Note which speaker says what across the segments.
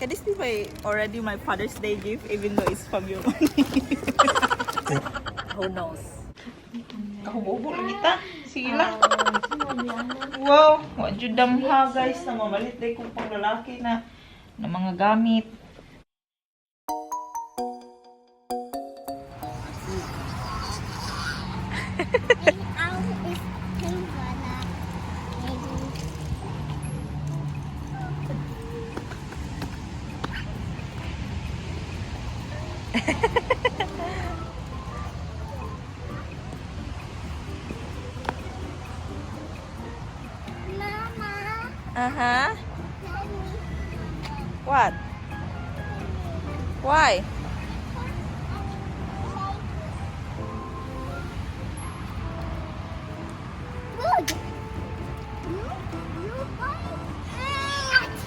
Speaker 1: Can this be my already my Father's Day gift even though it's from your money? Who knows? Kahubo lagi ta. Sige lang. Wow, wa jud damha, guys, na mamalit day kong pang lalaki na mga gamit.
Speaker 2: Is Pingwana. Mama, mommy.
Speaker 1: What? Why?
Speaker 2: Good. You buy it.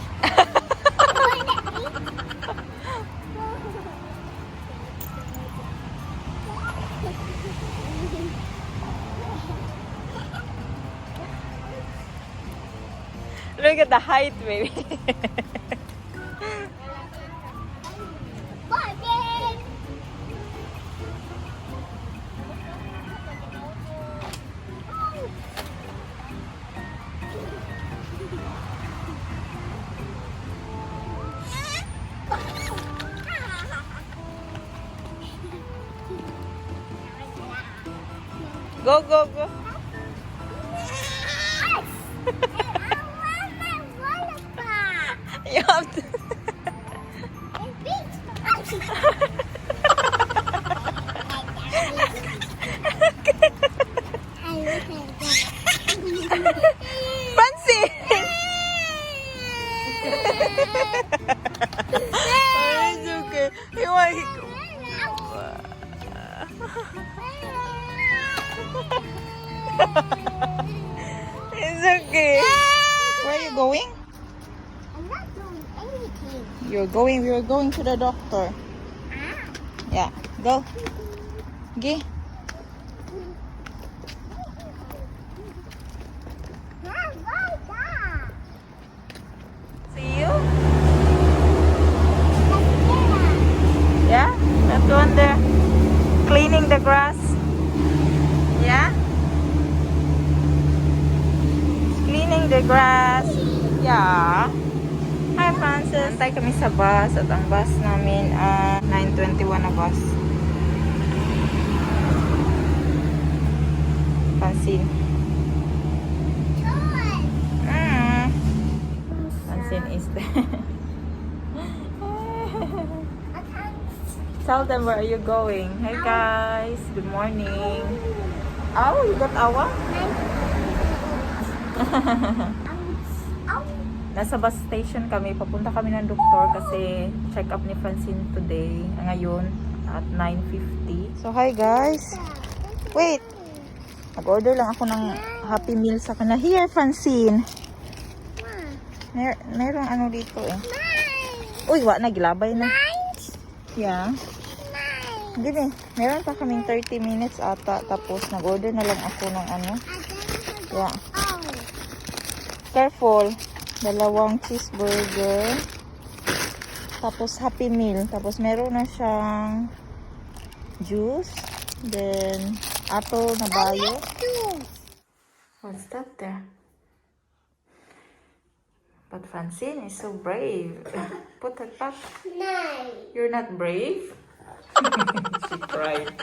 Speaker 1: Look at the height, baby.
Speaker 2: Bye.
Speaker 1: Go, go, go.
Speaker 2: I want my wallet back.
Speaker 1: You have to.
Speaker 2: It beats. I look at that.
Speaker 1: Francine! Oh, it's okay. You want. It's okay. Where are you going?
Speaker 2: I'm not doing anything.
Speaker 1: You're going. We're going to the doctor.
Speaker 2: Ah.
Speaker 1: Yeah. Go. Okay.
Speaker 2: Ah, why that?
Speaker 1: See you. Yeah, that one there. Cleaning the grass. Yeah? Cleaning the grass. Yeah. Hi, Francis. Antay kami sa bus at ang bus namin 9:21 na bus. Francine.
Speaker 2: Toy.
Speaker 1: Francine is there. Tell them where are you going. Hey guys, good morning. Oh, you got awa? Nasa bus station kami. Papunta kami ng doktor kasi check up ni Francine today. Ngayon at 9:50. So hi guys. Wait. Nag-order lang ako ng Happy Meal sa kanila. Here, Francine. Merong ano dito eh. Uy, wa na gilabay na. Yeah. Gini, meron pa kaming 30 minutes ata. Tapos nag-order na lang ako ng ano. Yeah. Careful. Dalawang cheeseburger. Tapos Happy Meal. Tapos meron na siyang juice. Then apple na bayo. What's that there? But Francine is so brave. Put it back.
Speaker 2: Nine.
Speaker 1: You're not brave? She cried.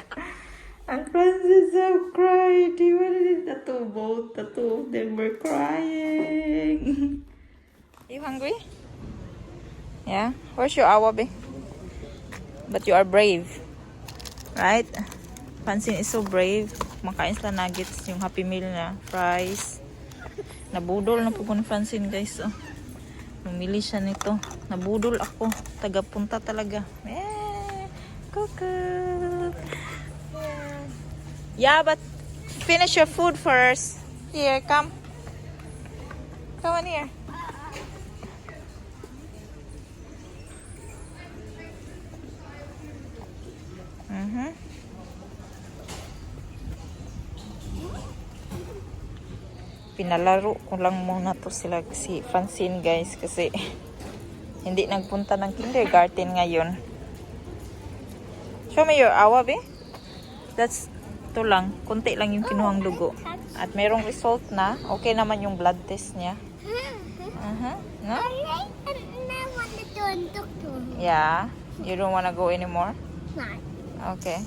Speaker 1: And Francis so cried. He wanted the two, both the two of them were crying. You hungry? Yeah? Where's your awa, be? But you are brave. Right? Francine is so brave. Makain sila nuggets, yung Happy Meal na fries. Nabudol na po ko ni Francine, guys. Oh. Bumili siya nito. Nabudol ako. Tagapunta talaga. Eh, cuckoo. Yeah, but finish your food first. Here, come. Come on here. Pinalaro ko lang muna to sila si Francine, guys, kasi Hindi nagpunta ng kindergarten ngayon. Show me your awa, be. That's ito lang. Kunti lang yung kinuhang dugo. At merong result na. Okay naman yung blood test niya. No?
Speaker 2: I want to do a doctor.
Speaker 1: Yeah. You don't wanna go anymore?
Speaker 2: No.
Speaker 1: Okay.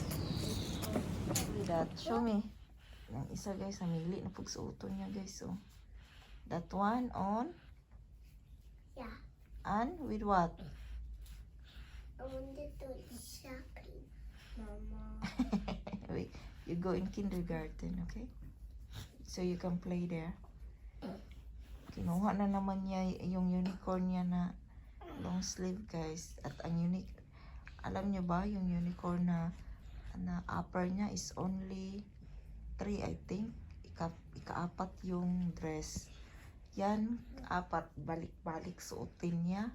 Speaker 1: That. Show me. Yung isa, guys, namili na pagsuoton niya, guys. So, that one on
Speaker 2: Yeah.
Speaker 1: and with what?
Speaker 2: I want to do shopping, Mama.
Speaker 1: Wait, you go in kindergarten, okay? So you can play there. Kinuha na naman niya yung unicorn niya na long sleeve, guys. At ang unique, alam niyo ba, yung unicorn na upper niya is only 3, I think. Ikaapat yung dress. Yan, apat, balik-balik suotin niya.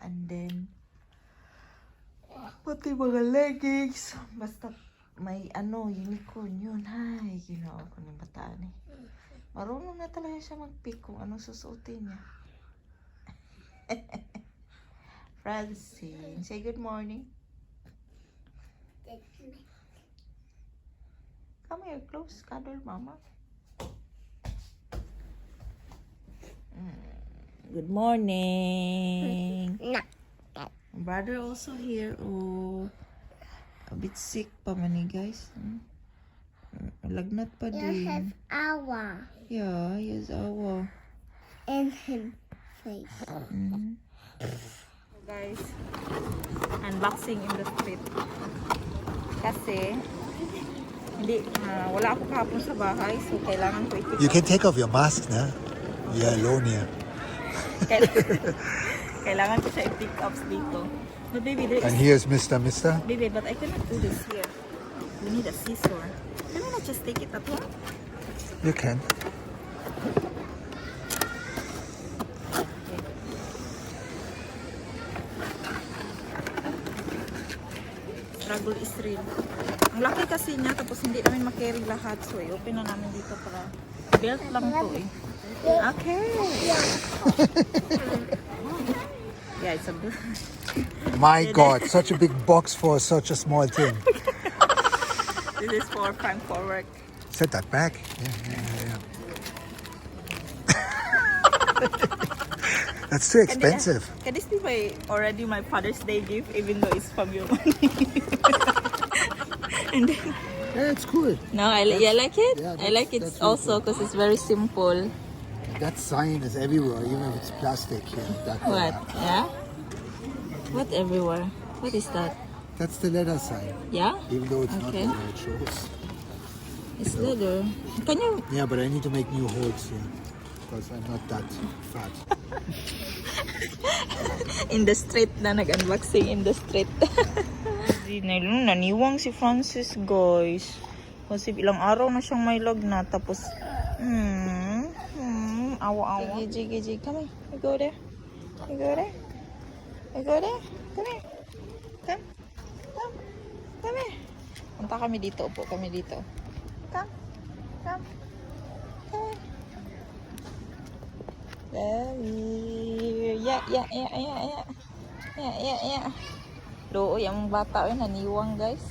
Speaker 1: And then, pati mga leggings. Basta may ano, unicorn yun. Hay, ginawa ko ng bataan eh. Marunong na talaga siya mag-pick kung anong susuotin niya. Francine, say good morning. Come here, close. Cuddle, Mama. Good morning.
Speaker 2: No.
Speaker 1: Brother also here. Oh, a bit sick pa man eh, guys. Lagnat pa
Speaker 2: You
Speaker 1: din.
Speaker 2: have awa
Speaker 1: Yeah, he has awa.
Speaker 2: in him face.
Speaker 1: Guys, unboxing in the street. Kasi, hindi, wala ako kahapon sa bahay, so kailangan ko i-pick
Speaker 3: You
Speaker 1: up.
Speaker 3: can take off your mask now. You're alone here.
Speaker 1: Kailangan ko siya i-pick up dito. But baby, there
Speaker 3: And
Speaker 1: is,
Speaker 3: here's Mr. Mister.
Speaker 1: Baby, but I cannot do this here. We need a scissor. Can we not just take it at home?
Speaker 3: You can.
Speaker 1: Okay. Struggle is real. Ang laki kasi niya, tapos hindi namin ma-carry lahat. So, i-open na namin dito para belt lang to eh. Okay. Yeah, it's a belt.
Speaker 3: My God, such a big box for such a small thing.
Speaker 1: This is for Frank for work.
Speaker 3: Set that back. Yeah. That's too expensive.
Speaker 1: Can this be my already my Father's Day gift, even though it's from your money? And then,
Speaker 3: Yeah, it's cool.
Speaker 1: No, I like it.
Speaker 3: Yeah,
Speaker 1: I like it
Speaker 3: that's really
Speaker 1: also because it's very simple.
Speaker 3: That sign is everywhere, even if it's plastic here. That
Speaker 1: What? Yeah. What everywhere? What is that?
Speaker 3: That's the leather sign,
Speaker 1: Yeah,
Speaker 3: even though it's
Speaker 1: Okay.
Speaker 3: not leather, it shows.
Speaker 1: It's leather. Can you?
Speaker 3: Yeah, but I need to make new holes here because I'm not that fat.
Speaker 1: In the street na nag-unboxing in the street. Naniwang si Francis, guys. Kasi ilang araw na siyang may lagnat. Tapos, awa-awa. Sige, sige, sige. Come here. You go there. You go there. You go there. Come here. Come. Come. Come here. Punta kami dito. Upo kami dito. Come. Come. Come here. Come here. Yeah. Yeah. Luoy ang bata oy, naniwang, guys.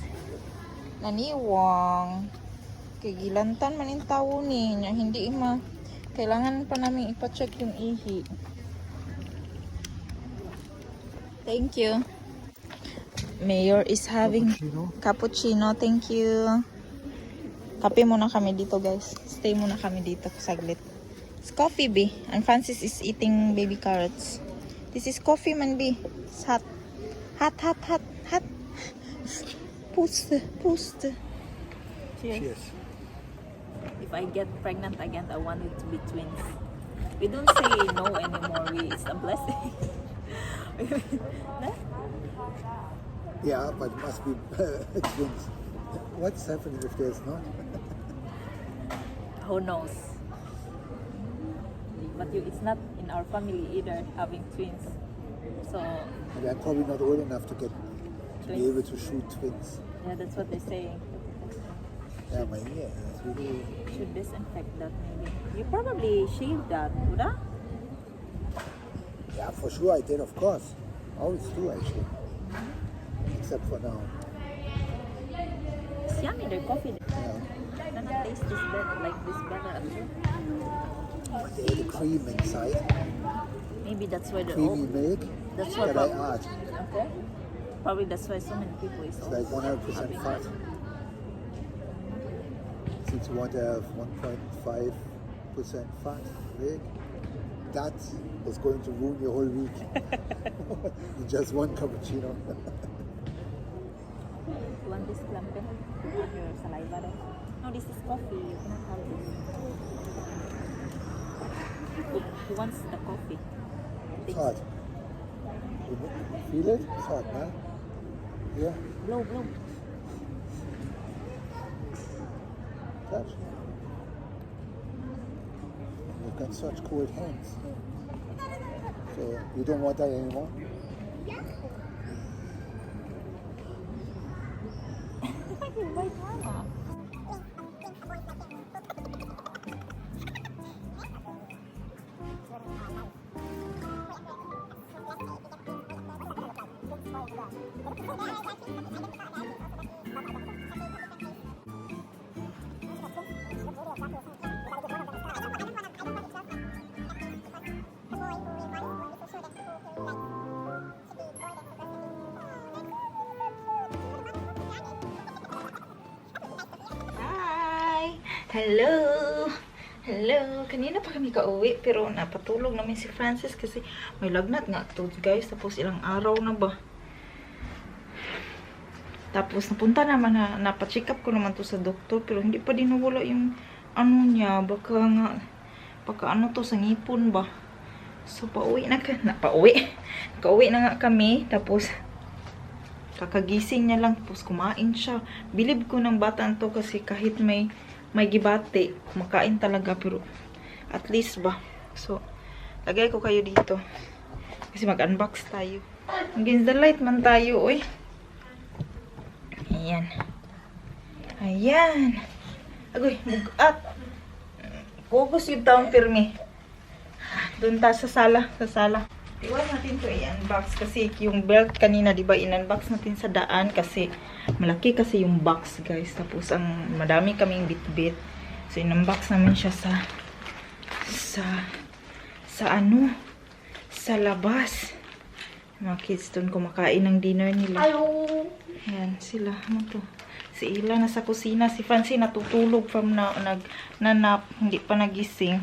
Speaker 1: Naniwang. Kay gilantan man in tawo ni nya, hindi ma kailangan pa namin ipa-check yung ihi. Thank you. Mayor is having
Speaker 3: Cappuccino?
Speaker 1: Cappuccino. Thank you. Kape muna kami dito, guys. Stay muna kami dito saglit. It's coffee, B. And Francis is eating baby carrots. This is coffee man, B. It's hot. Hot, hot, hot, hot. Pust, pust. Cheers.
Speaker 3: Cheers.
Speaker 1: If I get pregnant again, I want it to be twins. We don't say no anymore. It's a blessing. No?
Speaker 3: Yeah, but it must be twins. What's happening if there's not?
Speaker 1: Who knows? But it's not in our family either, having twins. So
Speaker 3: And I'm probably not old enough to be
Speaker 1: Twins.
Speaker 3: able to shoot twins.
Speaker 1: Yeah, that's what they're saying.
Speaker 3: Yeah, my ear is really.
Speaker 1: Should disinfect that maybe. You probably shaved that, Buddha?
Speaker 3: Yeah, for sure I did, of course. Always do, actually. Except for now.
Speaker 1: It's yummy, their coffee.
Speaker 3: Yeah.
Speaker 1: Cannot taste this better, like this better.
Speaker 3: But they had a cream inside,
Speaker 1: Maybe that's why the
Speaker 3: creamy milk
Speaker 1: That's why
Speaker 3: that I add.
Speaker 1: Okay. Probably that's why so many people is
Speaker 3: It's like 100% fat. Since you want to have 1.5% fat milk, that is going to ruin your whole week. In just one cappuccino.
Speaker 1: You want this klompen? You want your saliva there? No, this is coffee. You cannot have this. He wants the coffee.
Speaker 3: It's hot. You feel it? It's hot, huh? Yeah,
Speaker 1: Blow, blow.
Speaker 3: Touch. You've got such cold hands. So you don't want that anymore?
Speaker 2: Yeah.
Speaker 1: You bite Mama. Hi! Hello! Hello! Kanina pa kami kauwi pero napatulog namin si Francis kasi may lagnat nga to, guys. Tapos ilang araw na ba? Tapos napunta naman na napa-check up ko naman to sa doktor pero hindi pa din nawala yung ano niya. Baka nga, baka ano to sa ngipon ba? So pauwi na ka, na pauwi. Kauwi na nga kami tapos kakagising niya lang tapos kumain siya. Bilib ko ng bata to kasi kahit may gibati, kumakain talaga pero at least ba. So, lagay ko kayo dito. Kasi mag-unbox tayo. Against the light man tayo, oy. Ayan. Ayan. Agoy, bugat. Focus yung taong pirmi. Doon ta sa sala, sa sala. Iwan natin to i-unbox kasi yung belt kanina, 'di ba, in-unbox natin sa daan kasi malaki kasi yung box, guys. Tapos ang madami kaming bitbit. So in-unbox namin siya sa ano, sa labas. Mga kids doon kumakain ng dinner nila.
Speaker 2: Hello.
Speaker 1: Ayan, sila. Ano to? Si Ila nasa kusina. Si Fancy natutulog from na, nag, nanap. Hindi pa nagising.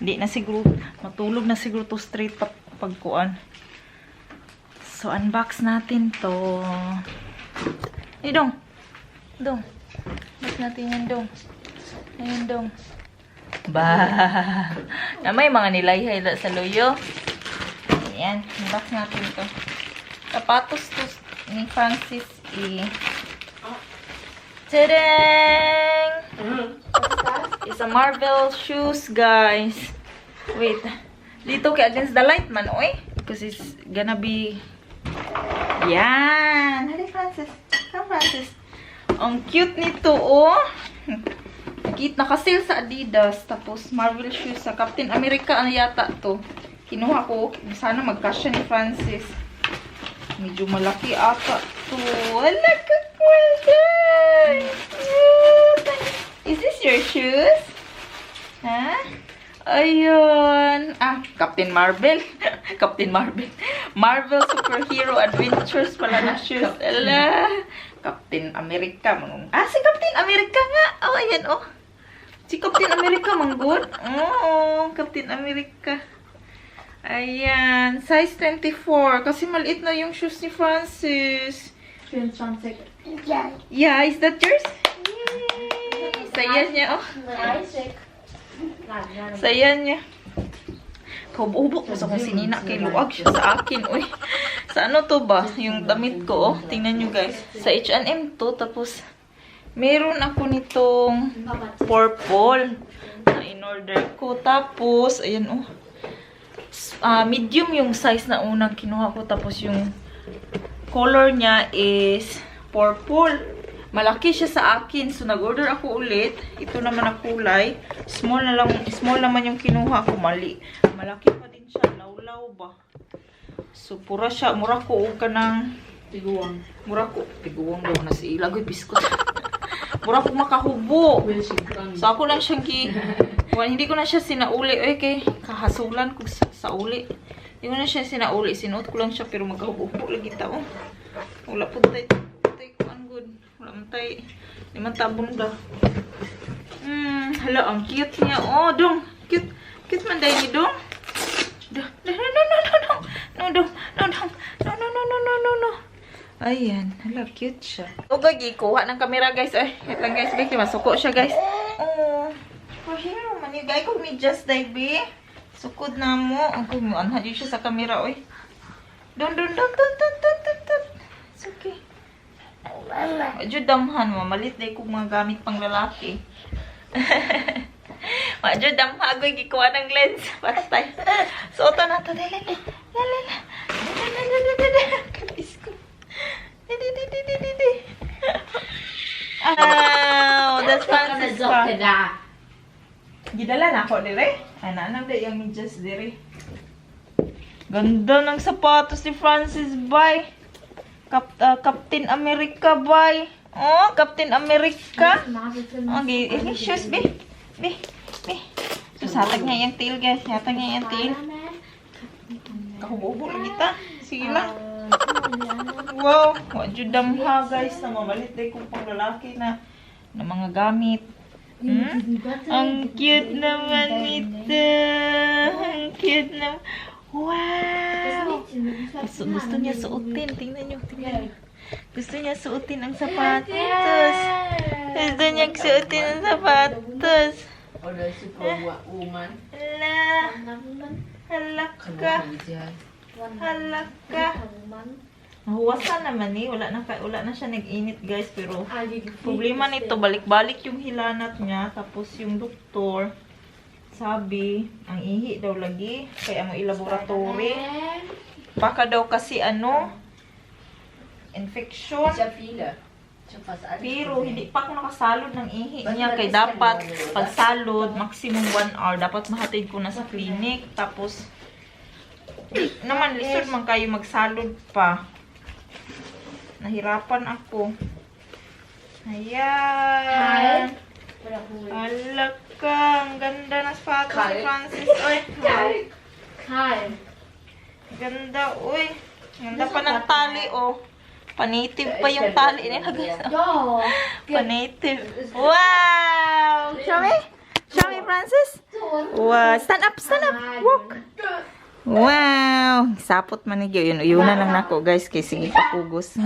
Speaker 1: Hindi na siguro, matulog na siguro to straight pa, pagkuan. So, unbox natin to. Eh, dong. Dong. Unbox natin yan, dong. Ayan, dong. Ba. Na may mga nilayhay sa luyo. Ayan, unbox natin to. Sapatos to ni Francis E. Tadang! It's a Marvel shoes, guys. Wait. Dito kay against the light man, oy. Because it's gonna be. Yan! Hali, Francis. Come, Francis. Ang cute nito, oh. Cute. Naka-sale sa Adidas. Tapos, Marvel shoes sa Captain America. Ano yata to? Kinuha ko. Sana magkasya ni Francis. Medyo malaki ata to. Wala ka cool, guys! Cute! Is this your shoes? Ha? Ayun. Ah, Captain Marvel. Captain Marvel. Marvel Superhero Adventures pala na shoes. Ala. Captain America. Ah, si Captain America nga. Oh, ayan, oh. Si Captain America, manggod. Oo, Captain America. Ayan. Size 24. Kasi maliit na yung shoes ni Francis.
Speaker 2: Yeah.
Speaker 1: Yeah, is that yours? Yay! Saya niya, oh. Saya niya. Kaubo-ubo ko sa kung sinina kay luag siya sa akin, uy. Sa ano to ba? Yung damit ko, oh. Tingnan nyo, guys. Sa H&M to, tapos meron ako nitong purple na in-order ko. Tapos, ayan, oh. Ah, medium yung size na unang kinuha ko. Tapos yung color niya is purple. Malaki siya sa akin. So, nag-order ako ulit. Ito naman ang kulay. Small na lang, small naman yung kinuha ko. Mali. Malaki pa din siya. Lawlaw ba? So, So pura siya, mura ko og kanang
Speaker 4: Tiguang.
Speaker 1: Mura ko tiguang daw na si Ilagoy biskot. Mura ko makahubo. So ako lang siyang gi well, hindi ko na siya sinauli oy kay kahasulan ko sa uli. Hindi ko na siya sinauli, sinuot ko lang siya pero magkahubo lagi ta oh. Wala pud tay kuan gud. Wala man tay di man tabon ba. Hala ang cute niya. Oh, dong. Cute. Cute man dai ni dong. No, no, no, no, no, no. No, dong. No, dong. No, no, no, no, no, no, no. Ayan. Hala, cute siya. Okay, kuha ng kamera, guys. Ay, wait lang, guys. Wait, masuko siya, guys. Oh. For here, man. You guys, kung medyas, day, be. Sukod na mo. Ang kung anha yun siya sa kamera, oy. Don, don, don, don, don, don, don, don. It's okay. Medyo damhan mo. Malit day kong mga gamit pang lalaki. Medyo damha agoy gikuha ng lens. Patay. So, ito na ito. Dali, dali. La, la, la. La, la, la, la, la. Katis ko. Di, di, di, di, di, di. Oh, that's Francis pa. Gidala na ako dire. Ana na ba yung medyas dire. Ganda ng sapatos ni Francis bay. Captain America bay. Oh, Captain America. Okay, eh, shoes be. Be. Be. So, hatag niya yung tail, guys. Hatag niya yung tail. Kahubo lang kita. Sige lang. Wow, wa jud damha guys na mamalit day kong pang lalaki na na mga gamit. Ang cute naman nito. Ang cute naman. Wow! Gusto niya suotin. Tingnan niyo, tingnan niyo. Gusto niya suotin ang sapatos. Gusto niya suotin ang sapatos.
Speaker 4: Oder Superwoman.
Speaker 1: Hala. Hala ka. Hala ka. Nahuwasan naman eh. Wala na siya nag-init, guys. Pero problema nito, balik-balik yung hilanat niya. Tapos yung doktor, sabi, ang ihi daw lagi. Kaya mo i-laboratory. Baka daw kasi ano, infection.
Speaker 4: Ich hab viele. Ich hab fast alles
Speaker 1: Pero
Speaker 4: gesehen.
Speaker 1: hindi pa ako nakasalod ng ihi niya. Kay dapat pagsalod, maximum 1 hour. Dapat mahatid ko na sa clinic. Tapos, di naman, lisod man kayo magsalod pa. Nahirapan ako. Ayan. Hala ka. Ang ganda ng sapatos ni
Speaker 4: Kalt.
Speaker 1: Francis. Oy.
Speaker 2: Kalt.
Speaker 1: Ganda, uy. Ganda pa ng tali, oh. Pa-native pa yung tali nila, guys.
Speaker 2: Ja.
Speaker 1: Pa-native. Wow! Show me. Show me, Francis. Wow. Stand up, stand up. Walk. Wow. Sapot man ni Yun, yun na lang nako, guys. Kay sige pakugos.